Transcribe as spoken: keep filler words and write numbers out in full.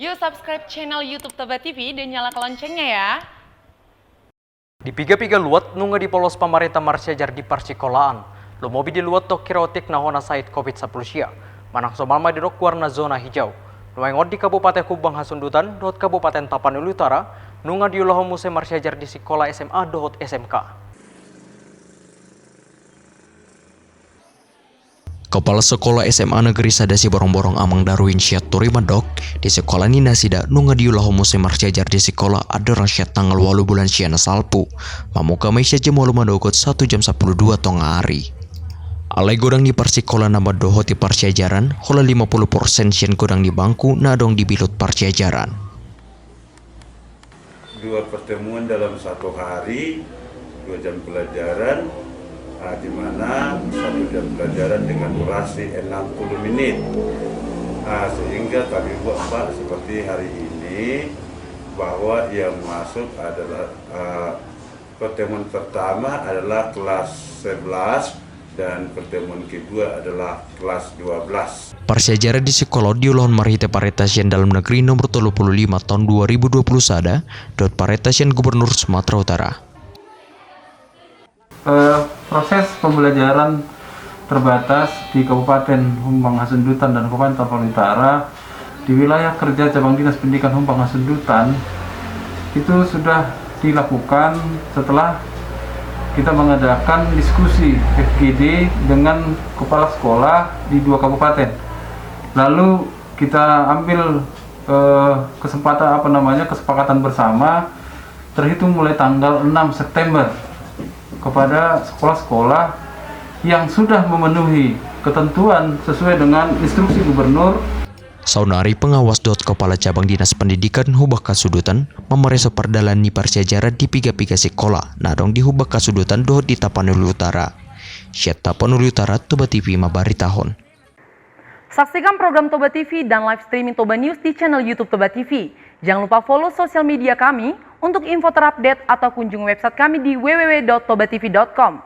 Yuk subscribe channel YouTube Toba T V dan nyalakan loncengnya ya. Di piga-piga luat nunga dipolos pamarenta marsiajar di parsikolaan. Lumobi di luat Tongki Raotik na hona sahit covid sampulu sia. Manang somal ma didok goarna zona hijau. Nuaeng on di Kabupaten Humbang Hasundutan dohot Kabupaten Tapanuli Utara, nunga diulahon muse marsiajar di sikola S M A dohot S M K. Kepala Sekolah S M A Negeri Sada Siborongborong Amang Darwin Sianturi mandok, di sekolah ni nasida nunga diulahon muse marsiajar di sekolah andorang sian tanggal ualu bulan sia na salpu, mamungka ma i sian jam ualu manogot sahat tu jam sampulu dua tonga ari. Alai godang ni parsikola na mandohoti parsiajaran, holan lima puluh persen sian godang ni bangku na adong di bilut parsiajaran. Dua pertemuan dalam satu hari, dua jam pelajaran, ah, di mana satu jam pelajaran dengan durasi enam puluh menit. Ah, sehingga kami buat, Pak, seperti hari ini, bahwa yang masuk adalah, ah, pertemuan pertama adalah kelas sebelas, dan pertemuan kedua adalah kelas dua belas. Parsiajaran di sikola on diulahon marhite Parenta sian Dalam Negeri nomor tolu pulu lima tahun dua ribu dua pulu sada dohot Parenta sian Gubernur Sumatera Utara. Eh, proses pembelajaran terbatas di Kabupaten Humbang Hasundutan dan Kabupaten Tapanuli Utara di wilayah kerja cabang dinas pendidikan Humbang Hasundutan itu sudah dilakukan setelah kita mengadakan diskusi F G D dengan kepala sekolah di dua kabupaten. Lalu kita ambil eh, kesempatan apa namanya kesepakatan bersama terhitung mulai tanggal enam September kepada sekolah-sekolah yang sudah memenuhi ketentuan sesuai dengan instruksi gubernur. Saonari pengawas dohot kepala cabang dinas pendidikan Humbang Hasundutan mamareso pardalan ni parsiajaran di piga-piga sikola na adong di Humbang Hasundutan dohot di Tapanuli Utara. Sian Tapanuli Utara, Toba T V mambaritahon. Saksikan program Toba T V dan live streaming Toba News di channel YouTube Toba T V. Jangan lupa follow sosial media kami untuk info terupdate atau kunjungi website kami di w w w dot toba t v dot com.